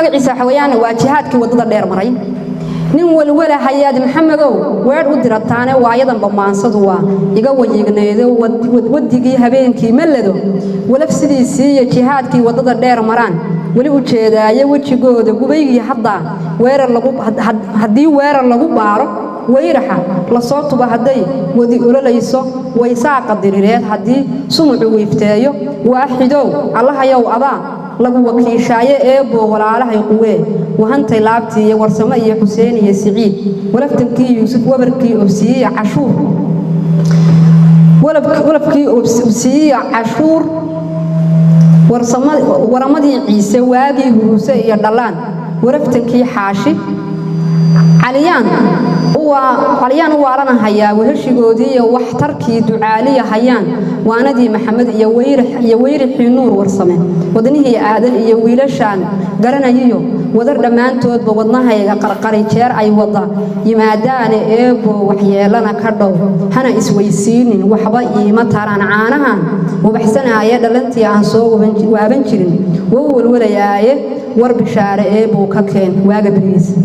Magaciisa waxa weeyaan waa jihaadkii waddada dheer maray. Nin walwala hayaad Maxamedow weedh u dirataane, waayadanba maansadu waa iga wayignaydo. Waddigii habeenkii malado walaf sidiisii iyo jihaadkii waddada dheer maraan weli u jeedaaye. Wejigooda gubaygii haddaa weerar lagu, haddii weerar lagu baaro, weyraxa lasoo tubo, hadday wadi ololayso, waysaaqa diriireed haddii sumucu wiifteeyo, waaxidow Allahayow adaa lagu wakiishaaye, eeboo walaalahay quwee wahantay laabtii iyo Warsamo iyo Xuseen iyo Siciid, walaftankii Yuusuf, wabarkii Obsiyiya Cashuur, walafkii Obsiyiya Cashuur, waramadii Ciise, waagii Huruuse iyo Dhallaan, waraftankii Xaashi Caliyaan, Caliyaan u waalanahayaa weheshigoodii iyo waxtarkii Ducaaliya hayaan, waanadii Maxamed iyo iyo Weyrixii Nuur Warsame, wadnihii Aadan iyo wiilashaan garanayiyo wadar dhammaantoodba wadnahayga qarqari jeer ay wada yimaadaane. Eebo waxyeelana ka dhow, hana isweysiinin, waxba iima taraan caanahan wabaxsanaaye, dhalantii aan soo waaban jirin wou walwalayaaye, war bishaare eebow ka keen waaga berigiis.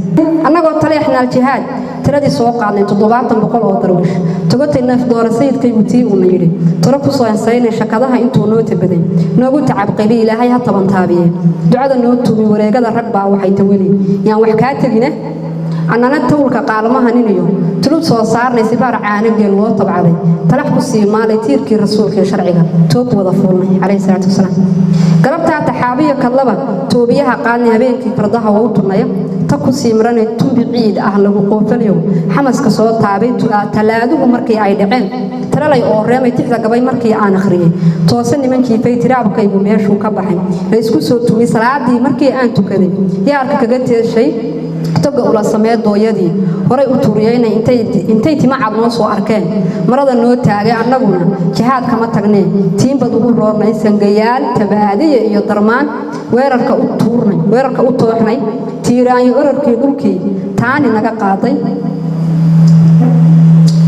Annagoo taleexnaal jihaad tiradii soo qaadnay, 700 oo darwiish togatay neef doora, sayidkaygu tii uuna yidhi talo ku soo ensaynay, shakadaha intuu noo tabaday noogu tacabqabi, Ilaahay ha tabantaabiye, ducada noo tumi wareegada rag baa waxay taweli yaan wax kaa tegine. Annana tawlka qaalmaha niniyo tulub soo saarnay, sibaar caanogeel loo tabcaday, talax ku sii maalay, tiirkii rasuulka sharciga toog wada fuulnay calayhi salaatu wasalaam. Galabtaa taxaabiyo kadlaba toobiyaha qaadnay, habeenkii fardaha waa u turnaya, ta ku sii maranay, tumbi ciid ah lagu qoofalayo, xamaska soo taabay, talaaduhu markii ay dhaceen, talalay oo reemay, tixda gabay markii aan akhriyey, toose nimankii fay, tiraabkaygu meeshuu ka baxay la isku soo tumi, salaadii markii aan tukaday, yaarka kaga teeshay toga ula samee, dooyadii horay u turiyeyna intay tima cad noo soo arkeen, marada noo taagay, annaguna jihaad kama tagnee, tiimbad ugu roornay, sangayaal tabaadiya iyo darmaan weerarka u tuurnay, weerarka u tooxnay, tiiraanyo orarkii dhulkii taani naga qaaday,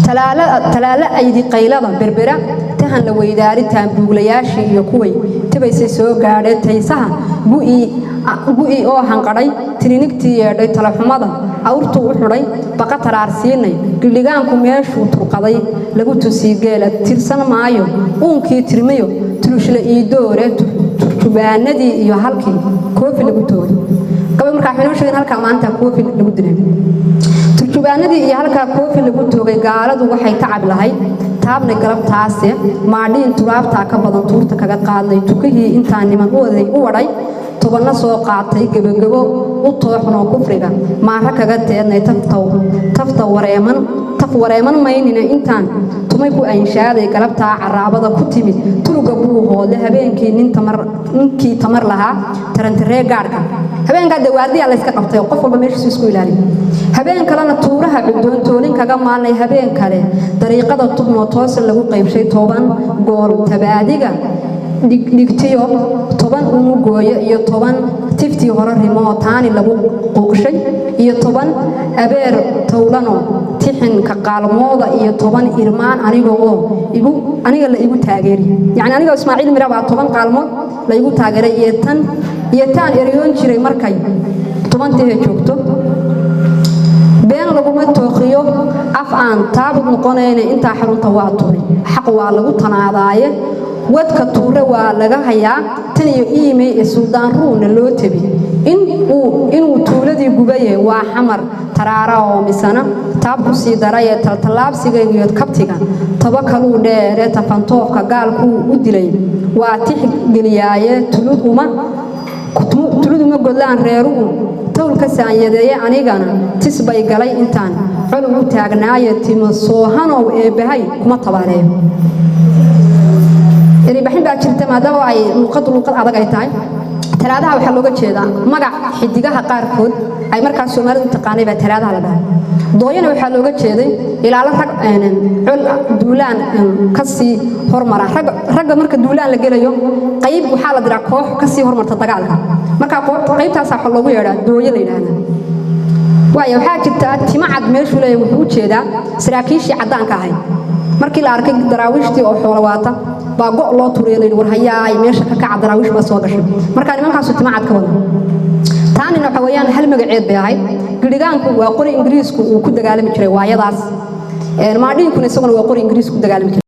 talaalo aydi qaylada Berbera tahan la weydaari, taambuuglayaashii iyo kuway tabaysay soo gaadhee, taysaha gu'i oo hanqadhay, tirinigtii yeedhay, talaxumada awrtuu u xidhay, baqa taraarsiinay, gildhigaanku meeshuu turqaday lagu tusii geela, tirsan maayo uunkii tirmiyo, tulushla iidoore, turjubaanadii iyo halkii koofi lagu toogay gabay. Markaa waxay noo sheegeen halkaa maanta koofi lagu dilay, turjubaanadii iyo halkaa koofi lagu toogay. Gaaladu waxay tacab lahayd taabnay galabtaase, maadhiin turaabtaa ka badan tuurta kaga qaadnay, tukihii intaa niman u wadhay, tobanna soo qaatay, gebogebo u tooxnoo kufriga maara kaga teednay, tafta wareeman taf wareeman maynina intaan tumay ku aynshaaday, galabtaa caraabada ku timid tuluga buu hoodle, habeenkii ninkii tamar lahaa tarantaree gaadhka. Habeenkaa dee waardiyaa layska qabtay oo qof walba meeshiisu isku ilaaliy. Habeen kalena tuuraha cudoon toolin kaga maalnay, habeen kale dariiqada tubnoo toosan lagu qaybshay, 10 gool tabaadiga dhigtiyo, 10 unugooyo iyo 10 tiftii hore rimoo taani lagu quuqshay, iyo 10 abeer towlano tixinka qaalmooda, iyo 10 irmaan aniga oo igu aniga la igu taageeri, yacni aniga Ismaaciil Mira baa 10 qaalmood la igu taageeray, iyo tan iyo taan eryoon jiray markay tobantahe joogto. Been laguma tooqiyo af aan taabud noqonayna, intaa xarunta waa turay, xaq waa lagu tanaadaaye, wadka tuure waa laga hayaa tan iyo iimey ee Suldaan Ruuna loo tebi inuu tuuladii gubaye, waa Xamar taraara oo misana taab ku sii darayee, taltallaabsigaygiyo kabtiga taba kaluu dheere, tafantoofka gaalkuu u dilay waa tixgeliyaaye, tulud uma godlaan reeruhu towlka saanyadeeye, anigana tis bay galay intaan col ugu taagnaaye, timo soohanow eebbahay kuma tabaaleeyo. Eribaxin baa jirta maadaama ay luuqaddu luuqad adag ay tahay. Talaadaha waxaa looga jeedaa magac xidigaha qaarkood ay markaas Soomaalidu u taqaanay baa talaadaha la dhahay. Dooyana waxaa looga jeeday ilaalo rag col duulaan ka sii hormara ragga. Marka duulaan la gelayo, qayb waxaa la diraa, koox ka sii hormarta dagaalka. Marka qaybtaas waxaa loogu yeedhaa dooyo la yidhaahdaa. Waayo, waxaa jirta timo cad meeshuu leeyahay, wuxuu u jeedaa saraakiishii caddaanka ahayd. Markii la arkay daraawiishtii oo xoolo waata baa go' loo tuuriya, la yidhi: "War hayaay, meesha ka kaca, daraawiish baa soo gashay." Marka nimankaasu timo cad ka wada taanina. magaceed bay ahayd. Girigaanku waa qori Ingiriisku uu ku dagaalami jiray waayadaas. Maadhiinkuna isaguna waa qori Ingiriisku ku dagaalami jiray.